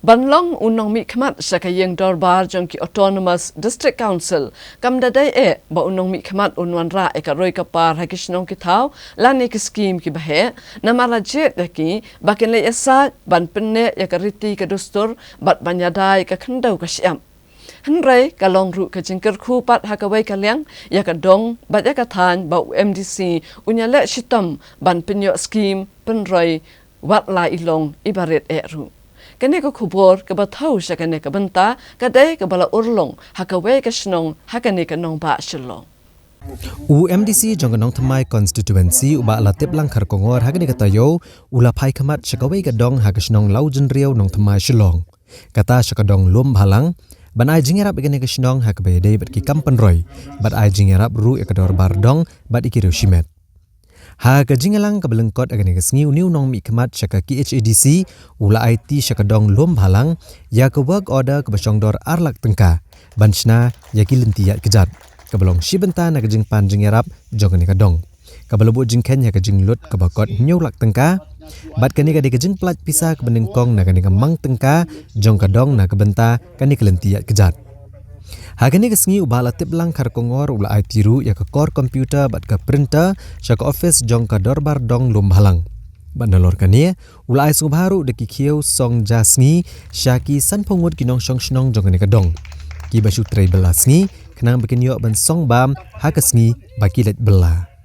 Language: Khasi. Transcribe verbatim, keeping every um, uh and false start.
Ban long u nongmihkhmat sha ka ïing dorbar jong ki Autonomous District Council kam da dei eh ba u nongmihkhmat un wanrah ïa ka roi ka par ha ki shnong ki thaw lane ki skhim kiba heh, namar la jied ïa ki ba kin leit ïasaid ban pynneh ïa ka riti ka dustur bad ban ïada ïa ka khyndew ka shyiap. Hynrei ka long ruh ka jingkyrkhu pat ha kawei ka liang ïa ka dong bad ïa ka thaiñ ba u MDC un ïaleh shitom ban pynïoh skhim pynroi wat la i long iba rit eh ruh. Kane ka khubor kaba thew sha kane ka bynta ka dei kaba la urlong ha kawei ka shnong ha kane ka nongbah Shillong. U MDC jong ka Nongthymmai Constituency, u Bah Latiplang Kharkongor, ha kane ka taïew u la phai khmat sha kawei ka dong ha ka shnong Lawjynriew, Nongthymmai, Shillong, kata sha ka dong Lumbhalang, ban ai jingïarap ïa kane ka shnong ha kaba ïadei bad ki kam pynroi, bad ai jingïarap ruh ïa ka dorbar dong bad ïa ki riew shimet. Ha ka jingïalang kaba lyngkot ha kane ka sngi, une u nongmihkhmat sha ka KHADC u la aiti sha ka dong Lumbhalang ïa ka work order kaba shongdor ar lak tyngka ban shna ïa ki lynti ïaid kjat, kaba long shi bynta na ka jingpan jingïarap jong kane ka dong, kaba la buh jingkheiñ ha ka jinglut kaba kot hynñiew lak tyngka. Bad kane ka dei ka jingpynlait pisa kaba nyngkong na kane ka mang tyngka jong ka dong na ka bynta kane ka lynti ïaid kjat. Ha kane ka sngi, u Bah Latiplang Kharkongor u la aiti ruh ïa ka core computer bad ka printer sha ka office jong ka dorbar dong Lumbhalang. Bad nalor kane, u la ai sngewbha ruh da ki khiew song ja sngi sha ki sanphew ngut ki nongshong shnong jong kane ka dong, kiba shu trei bylla sngi, khnang ba kin ïoh ban song bam ha ka sngi ba ki leit bylla.